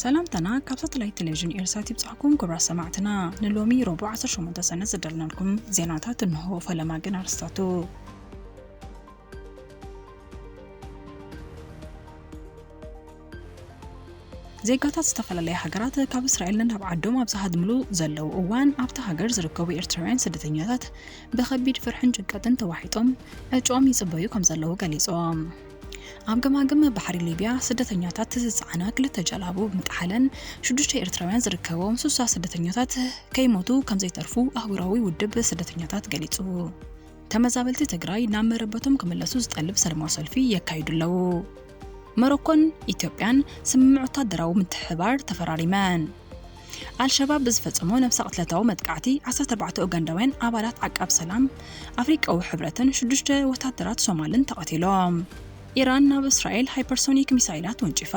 ሰላምታና ካብ ሳተላይት ቴሌቪዥን ኤርሳት ይብጻሕኩም ክቡራት ሰማዕትና። ንሎሚ ረቡዕ ዓሰርተ ሸሞንተ ሰነ ዝደልናልኩም ዜናታት እንሆ። ፈለማ ግን ኣርስታቱ። ዜጋታት ዝተፈላለያ ሃገራት ካብ እስራኤል ናብ ዓዶም ኣብ ዝሃድምሉ ዘለዉ እዋን ኣብታ ሃገር ዝርከቡ ኤርትራውያን ስደተኛታት ብኸቢድ ፍርሕን ጭንቀትን ተዋሒጦም ዕጭኦም ይጽበዩ ከም ዘለዉ ገሊጾም። ኣብ ገማግም ባሕሪ ሊብያ ስደተኛታት ዝጸዓና ክልተ ጀላቡ ምጥሓለን ሽዱሽተ ኤርትራውያን ዝርከቦም ሱሳ ስደተኛታት ከይሞቱ ከም ዘይተርፉ ኣህጉራዊ ውድብ ስደተኛታት ገሊጹ። ተመዛበልቲ ትግራይ ናብ መረበቶም ክምለሱ ዝጠልብ ሰላማዊ ሰልፊ የካይዱ ኣለዉ። ሞሮኮን ኢትዮጵያን ስምምዕ ወታደራዊ ምትሕብባር ተፈራሪመን። ኣልሸባብ ብዝፈጸሞ ነብሰ ቅትለታዊ መጥቃዕቲ ዓሰርተ ኣርባዕተ ኡጋንዳውያን ኣባላት ዓቃብ ሰላም ኣፍሪቃዊ ሕብረትን ሽዱሽተ ወታደራት ሶማልን ተቐቲሎም። ኢራን ናብ እስራኤል ሃይፐርሶኒክ ሚሳይላት ወንጪፋ።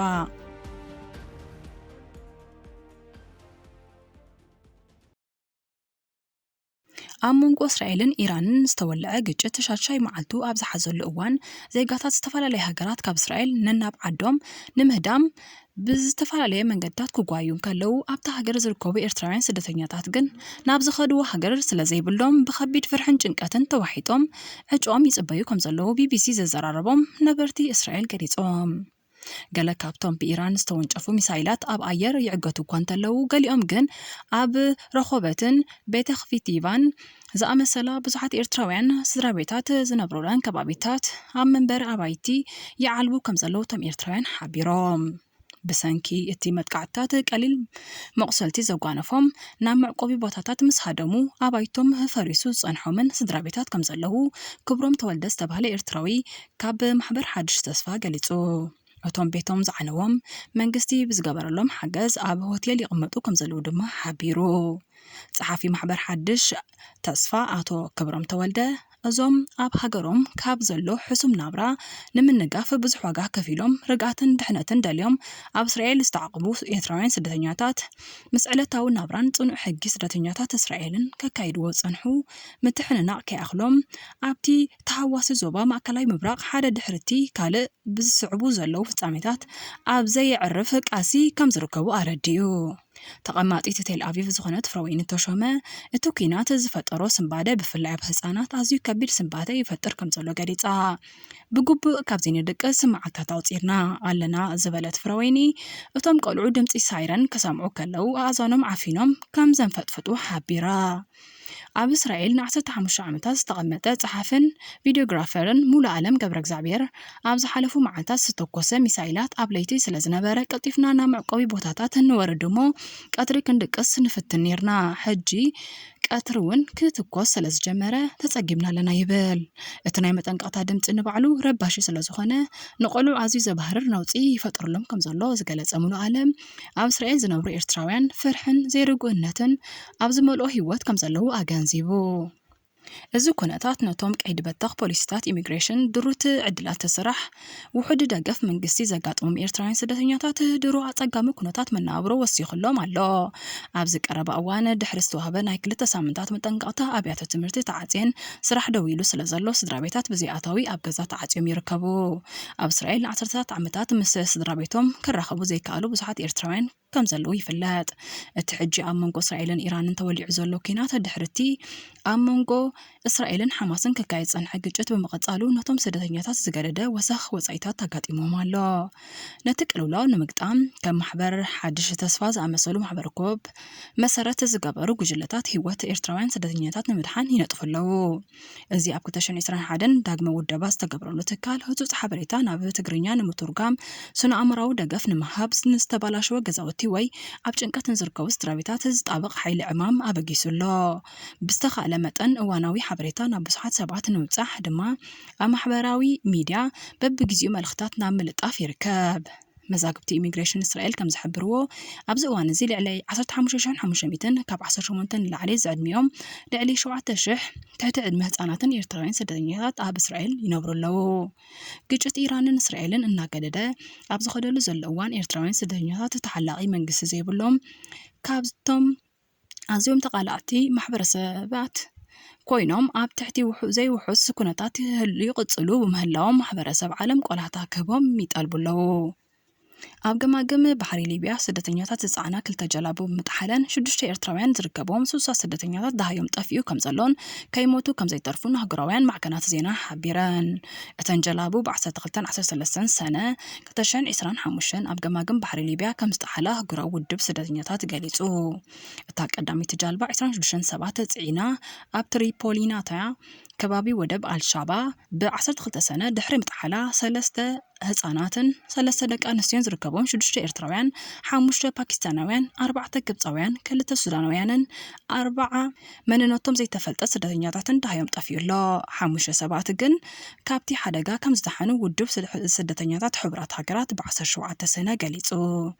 ኣብ መንጎ እስራኤልን ኢራንን ዝተወልዐ ግጭት ሻድሻይ መዓልቱ ኣብ ዝሓዘሉ እዋን፣ ዜጋታት ዝተፈላለያ ሃገራት ካብ እስራኤል ነናብ ዓዶም ንምህዳም ብዝተፈላለየ መንገድታት ክጓዩ እንከለዉ፣ ኣብታ ሃገር ዝርከቡ ኤርትራውያን ስደተኛታት ግን ናብ ዝኸድዎ ሃገር ስለ ዘይብሎም ብኸቢድ ፍርሕን ጭንቀትን ተዋሒጦም ዕጭኦም ይጽበዩ ከም ዘለዉ ቢቢሲ ዘዘራረቦም ነበርቲ እስራኤል ገሊጾም። ገለ ካብቶም ብኢራን ዝተወንጨፉ ሚሳይላት ኣብ ኣየር ይዕገቱ እኳ እንተለዉ፣ ገሊኦም ግን ኣብ ረኾበትን ቤተኽፊቲቫን ዝኣመሰላ ብዙሓት ኤርትራውያን ስድራ ቤታት ዝነብሩለን ከባቢታት ኣብ መንበሪ ኣባይቲ ይዓልቡ ከም ዘለዉ እቶም ኤርትራውያን ሓቢሮም። ብሰንኪ እቲ መጥቃዕትታት ቀሊል መቑሰልቲ ዘጓነፎም ናብ መዕቆቢ ቦታታት ምስ ሃደሙ፣ ኣባይቶም ፈሪሱ ዝጸንሖምን ስድራ ቤታት ከም ዘለዉ ክብሮም ተወልደ ዝተባህለ ኤርትራዊ ካብ ማሕበር ሓድሽ ተስፋ ገሊጹ። እቶም ቤቶም ዝዓነዎም መንግስቲ ብዝገበረሎም ሓገዝ ኣብ ሆቴል ይቕመጡ ከም ዘለዉ ድማ ሓቢሩ። ጸሓፊ ማሕበር ሓድሽ ተስፋ ኣቶ ክብሮም ተወልደ፣ እዞም ኣብ ሃገሮም ካብ ዘሎ ሕሱም ናብራ ንምንጋፍ ብዙሕ ዋጋ ከፊሎም ርግኣትን ድሕነትን ደልዮም ኣብ እስራኤል ዝተዓቑቡ ኤርትራውያን ስደተኛታት፣ ምስ ዕለታዊ ናብራን ጽኑዕ ሕጊ ስደተኛታት እስራኤልን ከካይድዎ ዝጸንሑ ምትሕንናቕ ከይኣኽሎም፣ ኣብቲ ተሃዋሲ ዞባ ማእከላይ ምብራቕ ሓደ ድሕሪ እቲ ካልእ ብዝስዕቡ ዘለዉ ፍጻሜታት ኣብ ዘየዕርፍ ቃልሲ ከም ዝርከቡ ኣረዲኡ። ተቐማጢት ቴል ኣቪቭ ዝኾነት ፍረወይኒ ተሾመ፣ እቲ ኲናት ዝፈጠሮ ስንባደ ብፍላይ ኣብ ህጻናት ኣዝዩ ከቢድ ስንባደ ይፈጥር ከም ዘሎ ገሊጻ። ብግቡእ ካብ ዘይንድቅስ መዓልታት ኣቑጺርና ኣለና ዝበለት ፍረወይኒ፣ እቶም ቆልዑ ድምጺ ሳይረን ክሰምዑ ከለዉ ኣእዛኖም ዓፊኖም ከም ዘንፈጥፍጡ ሓቢራ። ኣብ እስራኤል ንዓሰርተ ሓሙሽተ ዓመታት ዝተቐመጠ ጸሓፍን ቪድዮግራፈርን ሙሉኣለም ገብረእግዚኣብሔር፣ ኣብ ዝሓለፉ መዓልታት ዝተኮሰ ሚሳይላት ኣብ ለይቲ ስለ ዝነበረ፣ ቀልጢፍና ናብ መዕቆቢ ቦታታት ንወርድ እሞ፣ ቀትሪ ክንድቅስ ንፍትን ኔርና። ሕጂ ቀትሪ እውን ክትኮስ ስለ ዝጀመረ፣ ተጸጊምና ኣለና ይብል። እቲ ናይ መጠንቀቕታ ድምጺ ንባዕሉ ረባሺ ስለ ዝኾነ፣ ንቆልዑ ኣዝዩ ዘባህርር ነውጺ ይፈጥረሎም ከም ዘሎ ዝገለጸ ሙሉኣለም፣ ኣብ እስራኤል ዝነብሩ ኤርትራውያን ፍርሕን ዘይርጉእነትን ኣብ ዝመልኦ ህይወት ከም ዘለዉ ኣገንዚቡ። እዚ ኩነታት ነቶም ቀይዲ በተኽ ፖሊሲታት ኢሚግሬሽን ድሩት ዕድላት ስራሕ፣ ውሑድ ደገፍ መንግስቲ ዘጋጥሞም ኤርትራውያን ስደተኛታት ድሮ ኣጸጋሚ ኩነታት መነባብሮ ወሲኹሎም ኣሎ። ኣብዚ ቀረባ እዋን ድሕሪ ዝተዋህበ ናይ ክልተ ሳምንታት መጠንቀቕታ ኣብያተ ትምህርቲ ተዓጽየን ስራሕ ደው ኢሉ ስለ ዘሎ ስድራ ቤታት ብዘይኣታዊ ኣብ ገዛ ተዓጽዮም ይርከቡ። ኣብ እስራኤል ንዓሰርተታት ዓመታት ምስ ስድራ ቤቶም ክራኸቡ ዘይከኣሉ ብዙሓት ኤርትራውያን ከም ዘለዉ ይፍለጥ። እቲ ሕጂ ኣብ መንጎ እስራኤልን ኢራንን ተወሊዑ ዘሎ ኲናት ድሕሪ እቲ ኣብ መንጎ እስራኤልን ሓማስን ክካየድ ዝጸንሐ ግጭት ብምቕጻሉ ነቶም ስደተኛታት ዝገደደ ወሰኽ ወጻኢታት ኣጋጢሞም ኣሎ። ነቲ ቅልውላው ንምግጣም ከም ማሕበር ሓድሽ ተስፋ ዝኣመሰሉ ማሕበር ኮብ መሰረት ዝገበሩ ጉጅለታት ህይወት ኤርትራውያን ስደተኛታት ንምድሓን ይነጥፉ ኣለዉ። እዚ ኣብ ክልተ ሽሕን ዕስራን ሓደን ዳግመ ውደባ ዝተገብረሉ ትካል ህጹጽ ሓበሬታ ናብ ትግርኛ ንምትርጓም፣ ስነ-ኣእምራዊ ደገፍ ንምሃብ፣ ንዝተባላሸወ ገዛውቲ ወይ ኣብ ጭንቀት ንዝርከቡ ስድራቤታት ዝጣበቕ ሓይሊ ዕማም ኣበጊሱ ኣሎ። ብዝተኻእለ መጠን እዋናዊ ሓበሬታ ናብ ብዙሓት ሰባት ንምብጻሕ ድማ ኣብ ማሕበራዊ ሚድያ በብግዜኡ መልእኽታት ናብ ምልጣፍ ይርከብ። መዛግብቲ ኢሚግሬሽን እስራኤል ከም ዝሕብርዎ፣ ኣብዚ እዋን እዚ ልዕሊ ዓሰርተ ሓሙሽተ ሽሕን ሓሙሽተ ሚእትን ካብ ዓሰርተ ሸሞንተ ንላዕሊ ዝዕድሚኦም ልዕሊ ሸውዓተ ሽሕ ትሕቲ ዕድመ ህጻናትን ኤርትራውያን ስደተኛታት ኣብ እስራኤል ይነብሩ ኣለዉ። ግጭት ኢራንን እስራኤልን እናገደደ ኣብ ዝኸደሉ ዘሎ እዋን፣ ኤርትራውያን ስደተኛታት ተሓላቒ መንግስቲ ዘይብሎም፣ ካብቶም ኣዝዮም ተቓላዕቲ ማሕበረሰባት ኮይኖም፣ ኣብ ትሕቲ ውሑ-፣ ዘይውሑስ ኩነታት ይህሉ ይቕጽሉ ብምህላዎም፣ ማሕበረሰብ ዓለም ቆላሕታ ክህቦም ይጠልቡ ኣለዉ። ኣብ ገማግም ባሕሪ ሊብያ ስደተኛታት ዝጸዓና ክልተ ጀላቡ ብምጥሓለን ሽዱሽተ ኤርትራውያን ዝርከብዎም ስሳ ስደተኛታት ደሃዮም ጠፊኡ ከም ዘሎን ከይሞቱ ከም ዘይተርፉን ኣህጉራውያን ማዕከናት ዜና ሓቢረን። እተን ጀላቡ ብ12 13 ሰነ ክልተ ሽሕን ዕስራን ሓሙሽተን ኣብ ገማግም ባሕሪ ሊብያ ከም ዝጠሓላ ኣህጉራዊ ውድብ ስደተኛታት ገሊጹ። እታ ቀዳመይቲ ጃልባ ዕስራን ሽዱሽተን ሰባት ጽዒና ኣብ ትሪፖሊናታ ከባቢ ወደብ ኣልሻባ ብ12 ሰነ ድሕሪ ምጥሓላ ሰለስተ ህጻናትን ሰለስተ ደቂ ኣንስትዮን ዝርከቦም ሽዱሽተ ኤርትራውያን፣ ሓሙሽተ ፓኪስታናውያን፣ ኣርባዕተ ግብጻውያን፣ ክልተ ሱዳናውያንን ኣርባዓ መንነቶም ዘይተፈልጠ ስደተኛታትን ደሃዮም ጠፊኡ ኣሎ። ሓሙሽተ ሰባት ግን ካብቲ ሓደጋ ከም ዝደሓኑ ውድብ ስደተኛታት ሕቡራት ሃገራት ብ17 ሰነ ገሊጹ።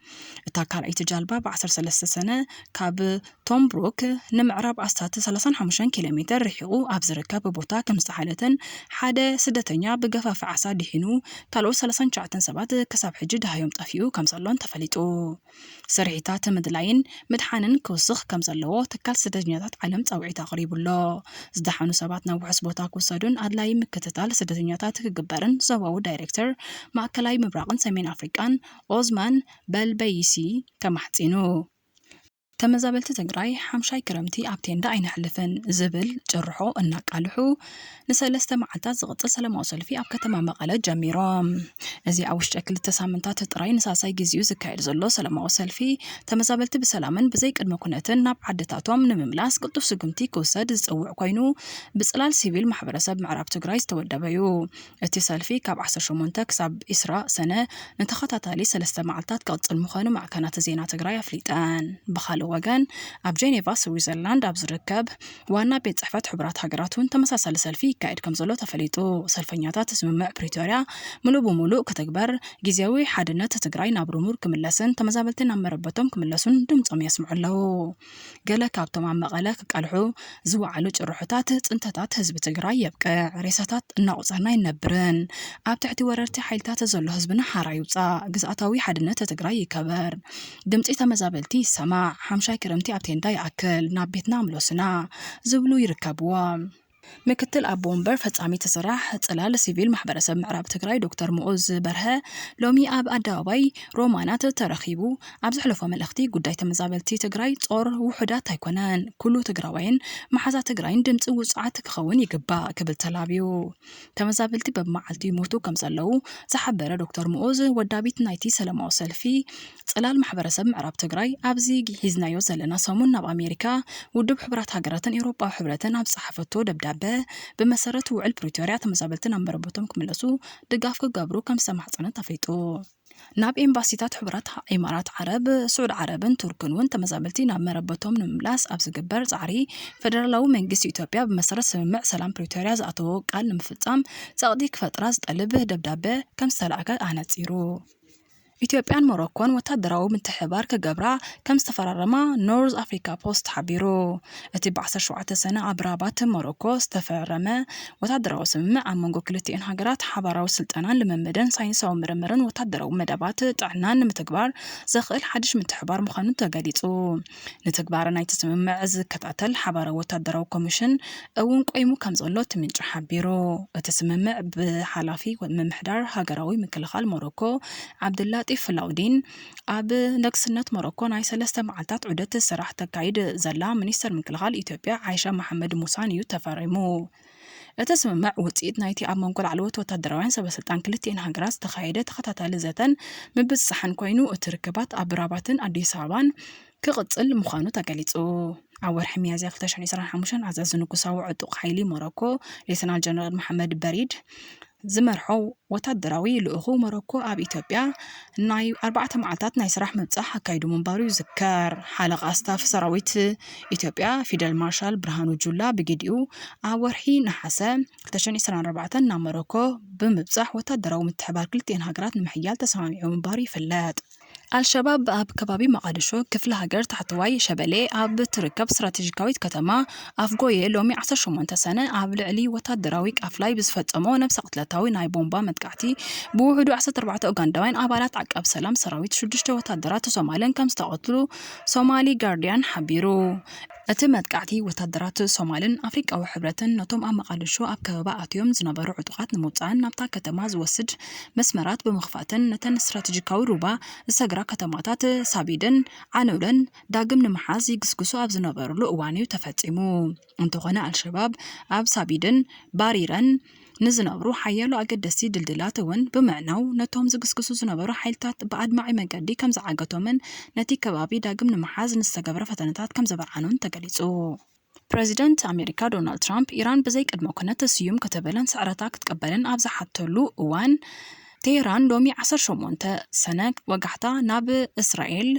እታ ካልኣይቲ ጃልባ ብ13 ሰነ ካብ ቶምብሩክ ንምዕራብ ኣስታት 35 ኪሎ ሜተር ርሒቑ ኣብ ዝርከብ ቦታ ከም ዝተሓለተን ሓደ ስደተኛ ብገፋፊ ዓሳ ድሒኑ ካልኦት 39 ሰባት ክሳብ ሕጂ ደሃዮም ጠፊኡ ከም ዘሎን ተፈሊጡ። ስርሒታት ምድላይን ምድሓንን ክውስኽ ከም ዘለዎ ትካል ስደተኛታት ዓለም ጻውዒት ኣቕሪቡ ኣሎ። ዝደሓኑ ሰባት ናብ ውሑስ ቦታ ክውሰዱን ኣድላዪ ምክትታል ስደተኛታት ክግበርን ዞባዊ ዳይሬክተር ማእከላይ ምብራቕን ሰሜን ኣፍሪቃን ኦዝማን በልበይሲ ተማሕጺኑ። ተመዛበልቲ ትግራይ ሓምሻይ ክረምቲ ኣብ ቴንዳ ኣይነሕልፍን ዝብል ጭርሖ እናቃልሑ ንሰለስተ መዓልታት ዝቕጽል ሰላማዊ ሰልፊ ኣብ ከተማ መቐለ ጀሚሮም። እዚ ኣብ ውሽጢ ክልተ ሳምንታት ጥራይ ንሳልሳይ ግዜኡ ዝካየድ ዘሎ ሰላማዊ ሰልፊ ተመዛበልቲ ብሰላምን ብዘይ ቅድመ ኩነትን ናብ ዓድታቶም ንምምላስ ቅልጡፍ ስጉምቲ ክውሰድ ዝጽውዕ ኮይኑ ብጽላል ሲቪል ማሕበረሰብ ምዕራብ ትግራይ ዝተወደበ እዩ። እቲ ሰልፊ ካብ ዓሰርተ ሸሞንተ ክሳብ ዕስራ ሰነ ንተኸታታሊ ሰለስተ መዓልታት ክቕጽል ምዃኑ ማዕከናት ዜና ትግራይ ኣፍሊጠን። ብኻልእ ወገን ኣብ ጄኔቫ ስዊዘርላንድ ኣብ ዝርከብ ዋና ቤት ጽሕፈት ሕቡራት ሃገራት እውን ተመሳሳሊ ሰልፊ ይካየድ ከም ዘሎ ተፈሊጡ። ሰልፈኛታት ስምምዕ ፕሪቶርያ ምሉእ ብምሉእ ክትግበር፣ ግዜያዊ ሓድነት ትግራይ ናብ ርሙር ክምለስን ተመዛበልቲ ናብ መረበቶም ክምለሱን ድምጾም የስምዑ ኣለዉ። ገለ ካብቶም ኣብ መቐለ ክቃልሑ ዝወዓሉ ጭርሖታት ጽንተታት ህዝቢ ትግራይ የብቅዕ፣ ሬሳታት እናቆጸርና ኣይንነብርን፣ ኣብ ትሕቲ ወረርቲ ሓይልታት ዘሎ ህዝብና ሓራ ይውጻእ፣ ግዝኣታዊ ሓድነት ትግራይ ይከበር፣ ድምጺ ተመዛበልቲ ይሰማዕ፣ ሓምሻይ ክረምቲ ኣብ ቴንዳ ይኣክል፣ ናብ ቤትና ምለሱና ዝብሉ ይርከብዎም። ምክትል ኣቦ ወንበር ፈጻሚት ስራሕ ጽላል ሲቪል ማሕበረሰብ ምዕራብ ትግራይ ዶክተር ሙኡዝ በርሀ ሎሚ ኣብ ኣደባባይ ሮማናት ተረኺቡ ኣብ ዘሕለፎ መልእኽቲ ጉዳይ ተመዛበልቲ ትግራይ ጾር ውሑዳት ኣይኮነን፣ ኩሉ ትግራዋይን መሓዛ ትግራይን ድምፂ ውጹዓት ክኸውን ይግባእ ክብል ተላብዩ። ተመዛበልቲ በብመዓልቱ ይሞቱ ከም ዘለዉ ዝሓበረ ዶክተር ሙኡዝ ወዳቢት ናይቲ ሰላማዊ ሰልፊ ጽላል ማሕበረሰብ ምዕራብ ትግራይ ኣብዚ ሒዝናዮ ዘለና ሰሙን ናብ ኣሜሪካ ውድብ ሕቡራት ሃገራትን ኤውሮጳዊ ሕብረትን ኣብ ዝጸሓፈቶ ደብዳበ ብመሰረት ውዕል ፕሪቶርያ ተመዛበልቲ ናብ መረበቶም ክምለሱ ድጋፍ ክገብሩ ከም ዝተማሕጸነት ኣፍሊጡ። ናብ ኤምባሲታት ሕቡራት ኢማራት ዓረብ፣ ስዑድ ዓረብን ቱርክን እውን ተመዛበልቲ ናብ መረበቶም ንምምላስ ኣብ ዝግበር ጻዕሪ ፈደራላዊ መንግስቲ ኢትዮጵያ ብመሰረት ስምምዕ ሰላም ፕሪቶርያ ዝኣተዎ ቃል ንምፍጻም ጸቕጢ ክፈጥራ ዝጠልብ ደብዳበ ከም ዝተላእከ ኣነጺሩ። ኢትዮጵያን ሞሮኮን ወታደራዊ ምትሕብባር ክገብራ ከም ዝተፈራረማ ኖርዝ ኣፍሪካ ፖስት ሓቢሩ። እቲ ብ17 ሰነ ኣብ ራባት ሞሮኮ ዝተፈረመ ወታደራዊ ስምምዕ ኣብ መንጎ ክልቲኤን ሃገራት ሓባራዊ ስልጠናን ልምምድን ሳይንሳዊ ምርምርን ወታደራዊ መደባት ጥዕናን ንምትግባር ዘኽእል ሓድሽ ምትሕብባር ምዃኑ ተገሊጹ። ንትግባረ ናይቲ ስምምዕ ዝከታተል ሓባራዊ ወታደራዊ ኮሚሽን እውን ቆይሙ ከም ዘሎ እቲ ምንጪ ሓቢሩ። እቲ ስምምዕ ብሓላፊ ምምሕዳር ሃገራዊ ምክልኻል ሞሮኮ ዓብዱላጢፍ ፍላውዲን ኣብ ነግስነት ሞሮኮ ናይ ሰለስተ መዓልታት ዑደት ስራሕ ተካይድ ዘላ ሚኒስተር ምክልኻል ኢትዮጵያ ዓይሻ መሓመድ ሙሳን እዩ ተፈሪሙ። እቲ ስምምዕ ውፅኢት ናይቲ ኣብ መንጎ ላዕለዎት ወታደራውያን ሰበስልጣን ክልቲኤን ሃገራት ዝተኻየደ ተኸታታሊ ዘተን ምብፅፃሕን ኮይኑ፣ እቲ ርክባት ኣብ ራባትን ኣዲስ ኣበባን ክቕፅል ምዃኑ ተገሊፁ። ኣብ ወርሒ ሚያዝያ ክልተ ሽሕን ዕስራን ሓሙሽተን ኣዛዚ ንጉሳዊ ዕጡቕ ሓይሊ ሞሮኮ ሌተናል ጀነራል መሓመድ በሪድ ዝመርሖ ወታደራዊ ልኡኹ ሞሮኮ ኣብ ኢትዮጵያ ናይ ኣርባዕተ መዓልታት ናይ ስራሕ ምብጻሕ ኣካይዱ ምንባሩ ይዝከር። ሓለቓ ስታፍ ሰራዊት ኢትዮጵያ ፊደል ማርሻል ብርሃኑ ጁላ ብግዲኡ ኣብ ወርሒ ነሓሰ ክልተ ሽሕን ዕስራን ኣርባዕተን ናብ ሞሮኮ ብምብጻሕ ወታደራዊ ምትሕባር ክልቲኤን ሃገራት ንምሕያል ተሰማሚዑ ምንባሩ ይፍለጥ። ኣልሸባብ ኣብ ከባቢ መቓድሾ ክፍለ ሃገር ታሕተዋይ ሸበሌ ኣብ ትርከብ ስትራቴጂካዊት ከተማ ኣፍጎየ ሎሚ ዓሰርተ ሸሞንተ ሰነ ኣብ ልዕሊ ወታደራዊ ቃፍላይ ብዝፈጸሞ ነብሰ ቅትለታዊ ናይ ቦምባ መጥቃዕቲ ብውሕዱ ዓሰርተ ኣርባዕተ ኡጋንዳውያን ኣባላት ዓቃብ ሰላም ሰራዊት ሽዱሽተ ወታደራት ሶማልን ከም ዝተቐትሉ ሶማሊ ጋርዲያን ሓቢሩ። እቲ መጥቃዕቲ ወታደራት ሶማልን ኣፍሪቃዊ ሕብረትን ነቶም ኣብ መቓድሾ ኣብ ከበባ ኣትዮም ዝነበሩ ዕጡቓት ንምውጻእን ናብታ ከተማ ዝወስድ መስመራት ብምኽፋትን ነተን ስትራቴጂካዊ ሩባ ዝሰግራ ከተማታት ሳቢድን ዓኖለን ዳግም ንምሓዝ ይግስግሱ ኣብ ዝነበሩሉ እዋን እዩ ተፈጺሙ። እንተኾነ ኣልሸባብ ኣብ ሳቢድን ባሪረን ንዝነብሩ ሓያሎ ኣገደስቲ ድልድላት እውን ብምዕናው ነቶም ዝግስግሱ ዝነበሩ ሓይልታት ብኣድማዒ መንገዲ ከም ዝዓገቶምን ነቲ ከባቢ ዳግም ንምሓዝ ንዝተገብረ ፈተነታት ከም ዘበርዓኑን ተገሊጹ። ፕረዚደንት ኣሜሪካ ዶናልድ ትራምፕ ኢራን ብዘይ ቅድመ ኩነት ስዩም ከተበለን ስዕረታ ክትቀበልን ኣብ ዝሓተሉ እዋን ቴህራን ሎሚ ዓሰርተ ሸሞንተ ሰነ ወጋሕታ ናብ እስራኤል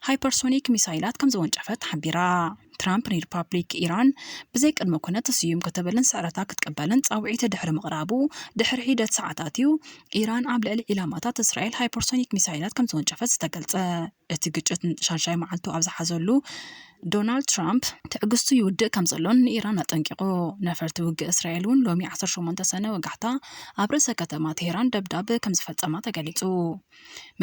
ሃይፐርሶኒክ ሚሳይላት ከም ዝወንጨፈት ሓቢራ። ትራምፕ ንሪፓብሊክ ኢራን ብዘይ ቅድመ ኩነት ስዩም ከተበልን ስዕረታ ክትቀበልን ጻውዒት ድሕሪ ምቕራቡ ድሕሪ ሒደት ሰዓታት እዩ ኢራን ኣብ ልዕሊ ዒላማታት እስራኤል ሃይፐርሶኒክ ሚሳይላት ከም ዝወንጨፈት ዝተገልጸ። እቲ ግጭት ሻድሻይ መዓልቱ ኣብ ዝሓዘሉ ዶናልድ ትራምፕ ትዕግስቱ ይውድእ ከም ዘሎን ንኢራን ኣጠንቂቑ። ነፈርቲ ውግእ እስራኤል እውን ሎሚ ዓሰርተ ሸሞንተ ሰነ ወጋሕታ ኣብ ርእሰ ከተማ ቴህራን ደብዳብ ከም ዝፈጸማ ተገሊጹ።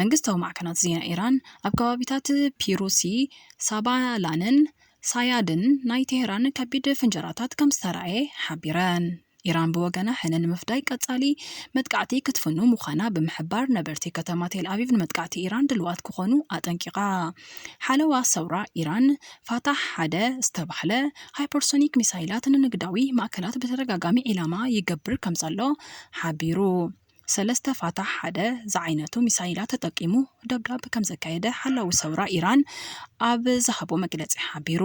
መንግስታዊ ማዕከናት ዜና ኢራን ኣብ ከባቢታት ፒሩሲ፣ ሳባላንን ሳያድን ናይ ቴህራን ከቢድ ፍንጀራታት ከም ዝተራእየ ሓቢረን። ኢራን ብወገና ሕነ ንምፍዳይ ቀጻሊ መጥቃዕቲ ክትፍኑ ምዃና ብምሕባር ነበርቲ ከተማ ቴል ኣቪቭ ንመጥቃዕቲ ኢራን ድልዋት ክኾኑ ኣጠንቂቓ። ሓለዋ ሰውራ ኢራን ፋታሕ ሓደ ዝተባህለ ሃይፐርሶኒክ ሚሳይላት ንንግዳዊ ማእከላት ብተደጋጋሚ ዒላማ ይገብር ከም ዘሎ ሓቢሩ። ሰለስተ ፋታሕ ሓደ ዝዓይነቱ ሚሳይላት ተጠቂሙ ደብዳብ ከም ዘካየደ ሓላዊ ሰውራ ኢራን ኣብ ዝሃቦ መግለጺ ሓቢሩ።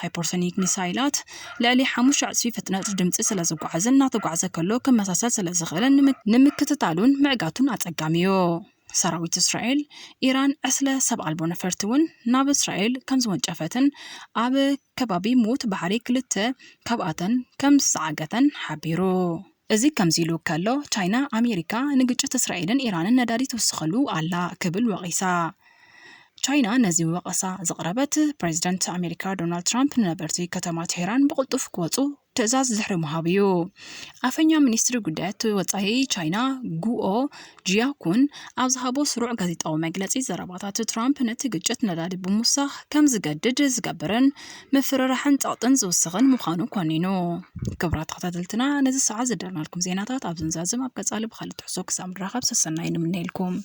ሃይፐርሶኒክ ሚሳይላት ልዕሊ ሓሙሽተ ዕጽፊ ፍጥነት ድምጺ ስለ ዝጓዓዝን እናተጓዕዘ ከሎ ክመሳሰል ስለ ዝኽእልን ንምክ-፣ ንምክትታሉን ምዕጋቱን ኣጸጋሚ እዩ። ሰራዊት እስራኤል ኢራን ዕስለ ሰብ ኣልቦ ነፈርቲ እውን ናብ እስራኤል ከም ዝወንጨፈትን ኣብ ከባቢ ሙት ባሕሪ ክልተ ካብኣተን ከም ዝዓገተን ሓቢሩ። እዚ ከምዚ ኢሉ ከሎ፣ ቻይና ኣሜሪካ ንግጭት እስራኤልን ኢራንን ነዳዲ ትውስኸሉ ኣላ ክብል ወቒሳ። ቻይና ነዚ ወቐሳ ዘቕረበት ፕሬዚደንት ኣሜሪካ ዶናልድ ትራምፕ ንነበርቲ ከተማ ቴህራን ብቕልጡፍ ክወጹ ትእዛዝ ድሕሪ ምሃቡ እዩ። ኣፈኛ ሚኒስትሪ ጉዳያት ወጻኢ ቻይና ጉኦ ጂያኩን ኣብ ዝሃቦ ስሩዕ ጋዜጣዊ መግለጺ፣ ዘረባታት ትራምፕ ነቲ ግጭት ነዳዲ ብምውሳኽ ከም ዝገድድ ዝገብርን ምፍርራሕን ጸቕጥን ዝውስኽን ምዃኑ ኮኒኑ። ክቡራት ተኸታተልትና፣ ነዚ ሰዓት ዝደልናልኩም ዜናታት ኣብ ዝንዛዝም፣ ኣብ ቀጻሊ ብኻልእ ትሕዝቶ ክሳብ ንራኸብ ሰሰናዩ ንምነየልኩም።